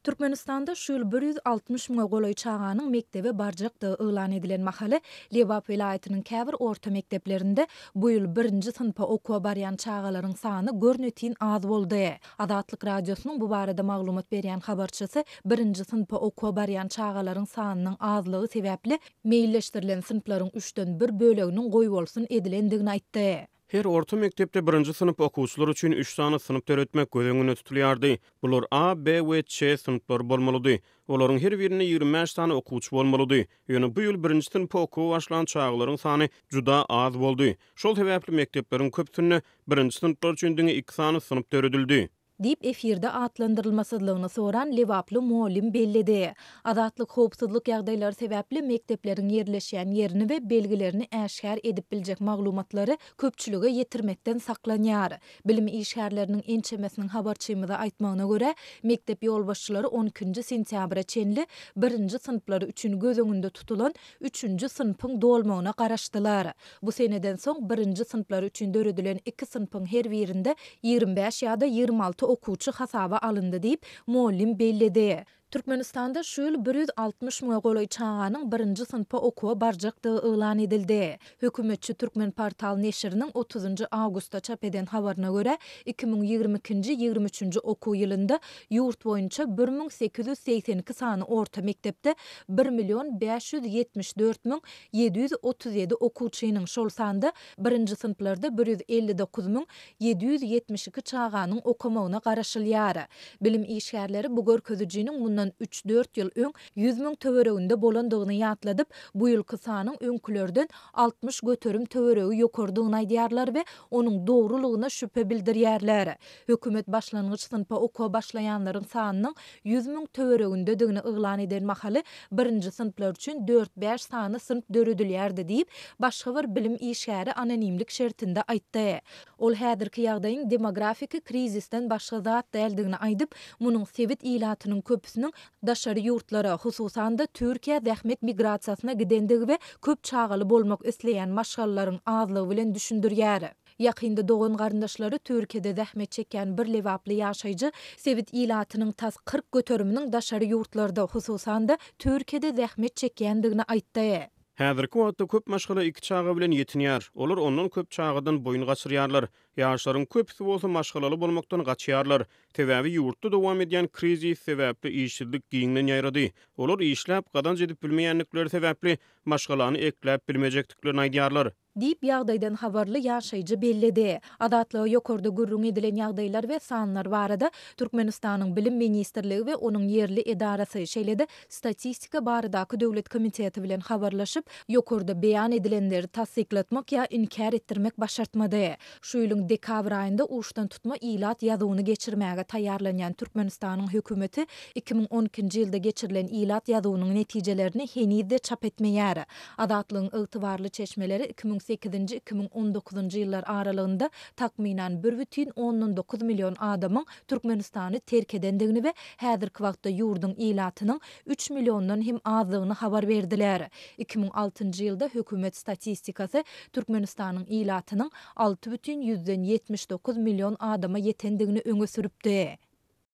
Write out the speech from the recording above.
Türkmenistanda şu ýyl 160 müňe golaý çaganyň mekdebe barjakdygy yglan edilen mahaly, Lebap welaýatynyň käbir orta mekdeplerinde bu ýyl birinji synpa okuwa barýan çagalaryň sany görnetin az boldy. Azatlyk Radiosynyň bu barada maglumat berýän habarçysy birinji synpa okuwa barýan çagalaryň sanynyň azlygy sebäpli meýilleşdirilen synplaryň üçden bir böleginiň goýbolsun edilendigini aýtdy. Her orta mekdepde birinji synp okuwçylary üçin üç sany synp döretmek göz öňünde tutulýardy. Bular A, B we Ç synplary bolmalydy. Olaryň her birinde 25 sany okuwçy bolmalydy. Ýöne bu ýyl birinji synpa okuwa başlan çagalaryň sany juda az boldy. Şol sebäpli mekdepleriň köpüsinde birinji synplar üçin diňe iki sany synp döredildi. Diýip, efirde atlandyrylmasyzlygyny soran lebaply mugallym belledi. Azatlyk howpsuzlyk ýagdaýlary sebäpli mekdepleriň ýerleşýän ýerini we belgilerini äşgär edip biljek maglumatlary köpçülige ýetirmekden saklanýar. Bilim işgärleriniň ençemesiniň habarçymyza aýtmagyna görä, mekdep ýolbaşçylary on ikinji sentýabra çenli birinji synplar üçin göz öňünde tutulan üçünji synpyň dolmagyna garaşdylar. Bu seneden soň birinji synplar üçin döredilen iki synpyň her birinde 25 ýa-da 26 okuwçy hasaba alyndy diýip, mugallym belledi. Türkmenistanda şu ýyl 160 müňe golaý çaganyň birinji synpa okuwa barjakdygy yglan edildi. Hökümetçi Türkmenportal neşiriniň otuzynjy awgustda çap eden habaryna görä, 2022-nji, 23-nji okuw ýylynda ýurt boýunça 1882 sany orta mekdepde bir million 574 737 okuwçynyň, şol sanda birinji synplarda 159 772 çaganyň okamagyna garaşylýar. Bilim işgärleri bu görkezijiniň mundan üç-dört ýyl öň 100 müň töwereginde bolandygyny ýatladyp, bu ýylky sanyň öňkülerden 60% töweregi ýokarydygyny aýdýarlar we onuň dogrulygyna şübhe bildirýärler. Hökümet başlangyç synpa okuwa başlaýanlaryň sanynyň 100 müň töweregindedigini yglan eden mahaly birinji synplar üçin dört-bäş sany synp döredilýärdi diýip, başga bir bilim işgäri anonimlik şertinde aýtdy. Ol häzirki ýagdaýyň demografiki krizisden başga zat däldigini aýdyp, munuň sebit ilatynyň köpüsiniň daşary ýurtlara, hususan-da, Türkiýä zähmet migrasiýasyna gidendigi we köp çagaly bolmak isleýän maşgalalaryň azlygy bilen düşündirýär. Ýakynda dogan-garyndaşlary Türkiýede zähmet çekýän bir lebaply ýaşaýjy sebit ilatynyň tas 40 göteriminiň daşary ýurtlarda, hususan-da, Türkiýede zähmet çekýändigini aýtdy. Häzirki wagtda köp maşgala iki çaga bilen ýetinýär. Olar ondan köp çagadan boýun gaçyrýarlar. Ýaşlaryň köpüsi bolsa maşgalaly bolmakdan gaçýarlar. Sebäbi ýurtda dowam edýän krizis sebäpli işsizlik giňden ýaýrady. Olar işläp, gazanç edip bilmeýändikleri sebäpli maşgalany ekläp bilmejekdiklerini aýdýarlar. Diýip, ýagdaýdan habarly ýaşaýjy belledi. Azatlyga ýokarda gürrüň edilen ýagdaýlar we sanlar barada Türkmenistanyň Bilim ministrligi we onuň ýerli edarasy, şeýle-de Statistika baradaky döwlet komiteti bilen habarlaşyp, ýokarda beýan edilenleri tassyklatmak ýa inkär etdirmek başartmady. Şu ýylyň dekabr aýynda uçdantutma ilat ýazuwyny geçirmäge taýýarlanýan Türkmenistanyň hökümeti 2012-nji ýylda geçirilen ilat ýazuwynyň netijelerini heniz-de çap etmeýär. Azatlygyň ygtybarly çeşmeleri 2008-nji, 2019-njy ýyllar aralygynda takmynan bir bütin ondan dokuz million adamyň Türkmenistany terk edendigini we häzirki wagtda ýurduň ilatynyň üç milliondan hem azdygyny habar berdiler. 2006-njy ýylda hökümet statistikasy Türkmenistanyň ilatynyň 6,79 million adama ýetendigini öňe sürüpdi.